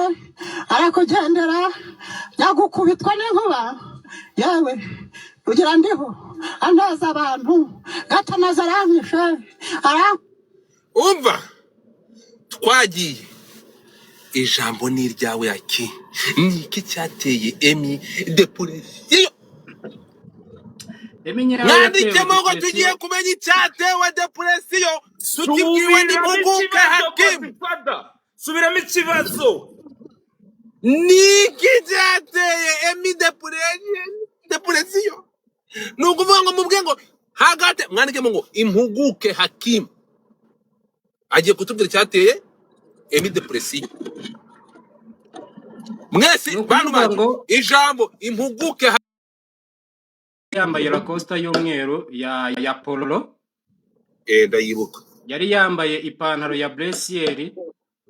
arakugendera, nyagukubitwa n'inkuba. Yewe, kugira ndiho aneza abantu gatanaza aranyishe aran. Umva, twagiye, ijambo ni iryawe. Yaki ni iki cyateye Emi depression? Emi nyawe yatewe Mwandikemo ngo tugiye depression. kumenya icyatewe depression tukibwiwe Subiramo n'impuguke ikibazo. Hakimu. Godfather, subiramo ikibazo. Ni iki cyateye Emi depression? Depression ni ukuvuga ngo mubwe ngo hagate, mwandikemo ngo impuguke Hakimu agiye kutubwira icyateye Emi depression. Mwese Ni bantu ukuvuga banjye, ngo ijambo impuguke. Yambaye Lacoste y'umweru ya polo. Ndayibuka. Yari yambaye ipantaro ya blessier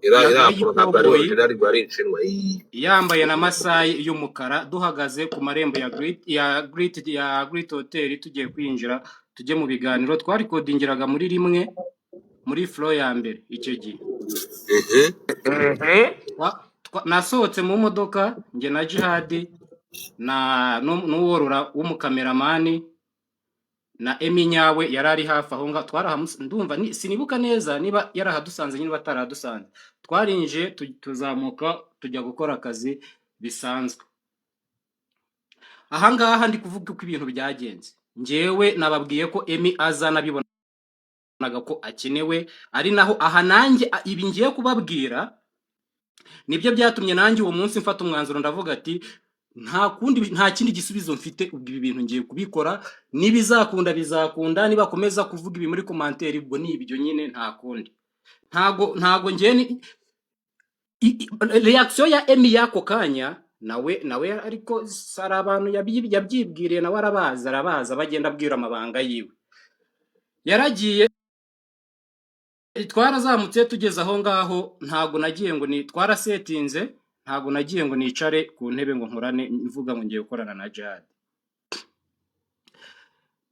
Ira ya ira polo ntabwo ari y'ikoboyi, original, ari inshinwa. Iyi. yambaye na masayi y'umukara. Duhagaze ku marembo ya Great Hotel, tugiye kwinjira tujye mu biganiro. Twarikodingiraga muri rimwe muri floor ya mbere icyo gihe. Nasohotse mu modoka njye na Jihadi na n'uworora w'umukameramani na Emi nyawe yari ari hafi aho ngaho. Ndumva sinibuka neza niba yarahadusanze, niba atarahadusanze. Twarinjiye tuzamuka tujya gukora akazi bisanzwe. Ahangaha ndi kuvuga uko ibintu byagenze. Njyewe nababwiye ko Emi aza nabibonaga ko akenewe, ari naho aha nanjye ibi ngiye kubabwira nibyo byatumye nanjye uwo munsi mfata umwanzuro, ndavuga ati nta kundi, nta kindi gisubizo mfite, ubwo ibi bintu ngiye kubikora, nibizakunda bizakunda, nibakomeza kuvuga ibi muri commentaire ubwo ni ibyo nyine, nta kundi. Ntago ngiye reaction ya Emi y'ako kanya, nawe ariko hari abantu yabyibwiriye, nawe arabaza bagenda abwira amabanga yiwe. Yaragiye, twarazamutse tugeze aho ngaho, ntago nagiye ngo ni twarasetinze, ntago nagiye ngo nicare ku ntebe ngo nkorane mvuga ngo ngiye gukorana na Jihad.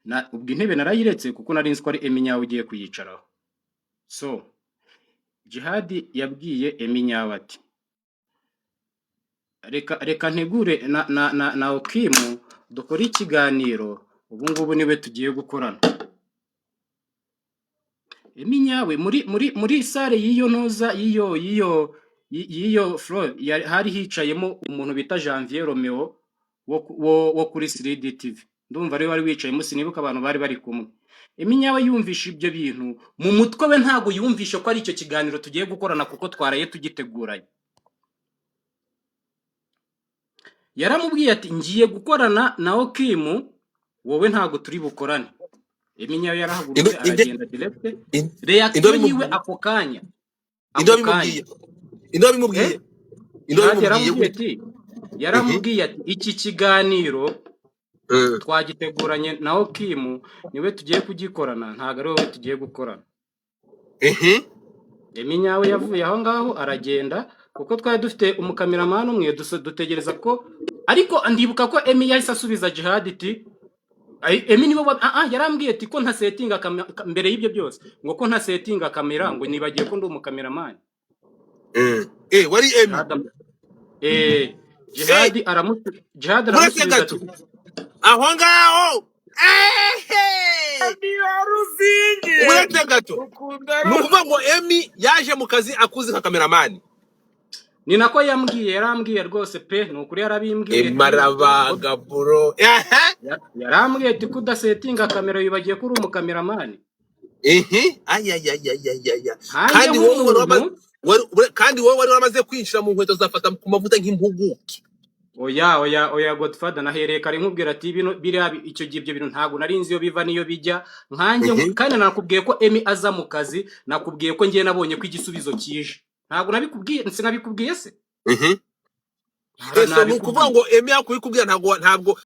Na ubwo intebe narayiretse kuko nari nzi ko ari Emi nyawe ugiye kuyicaraho. So Jihad yabwiye Emi nyawe ati reka ntegure na Okimu dukore ikiganiro, ubu ngubu niwe tugiye gukorana. Emi Nyawe muri salle y'iyo ntuza y'iyo floor hari hicayemo umuntu bita Janvier Romeo wo kuri 3D TV. Ndumva ariwe wari wicayemo, sinibuka abantu bari bari kumwe. Emi Nyawe yumvishe ibyo bintu mu mutwe we, ntabwo yumvishe ko ari icyo kiganiro tugiye gukorana kuko twaraye tugiteguranye. Yaramubwiye ati ngiye gukorana na Okimu, wowe ntabwo turi bukorane. Emi Nyawe Inde yarahagurutse inde aragenda direct, inde reaction yiwe wabimubwiye? ako kanya, Inde ako kanya wabimubwiye? Inde wabimubwiye? Inde Jihad wabimubwiye yaramubwiye gute? ati yaramubwiye ati iki kiganiro twagiteguranye na Okimu, niwe tugiye kugikorana, ntabwo ari wowe tugiye gukorana. Emi Nyawe yavuye aho ngaho aragenda, kuko twari dufite umukameramani umwe, dutegereza ko, ariko ndibuka ko Emi yahise asubiza Jihad iti Emi niwe yarambwiye ati ko ntasetinga mbere y'ibyo byose, ngo ko ntasetinga kamera, ngo nibagiye ko ndi umukameramani. Wari Emi? Jihad eh Eh, Jihad Jihad muretse aramusubiza gato ati aho ngaho. Ehe! Emi waruzingiye Uretse gato, ukunda ni ukuvuga ngo Emi yaje mu kazi akuzi nka kameramani. Ni nako yambwiye, yarambwiye rwose pe, ni ukuri yarabimbwiye Emi ati arabaga bro. Ehe. Yarambwiye ati ko udasetinga kamera wibagiye ko uri umukameramani. Ehe, ayayayayayaya. Nkanjye Kandi wowe wari wamaze nk'umuntu kandi wowe wari wamaze kwinjira mu nkweto zafata ku mavuta nk'impuguke. Oya oya oya, Godfather, nahereye kare nkubwira ati bino biriya icyo gihe ibyo bintu ntabwo nari nzi iyo biva n'iyo bijya nkanjye kandi nakubwiye ko Emi aza mu kazi, nakubwiye ko ngiye nabonye ko igisubizo kije, ntabwo nabikubwiye, sinabikubwiye se? Ese ni ukuvuga Nabikubwiye. ngo Emi yakubikubwira, ntabwo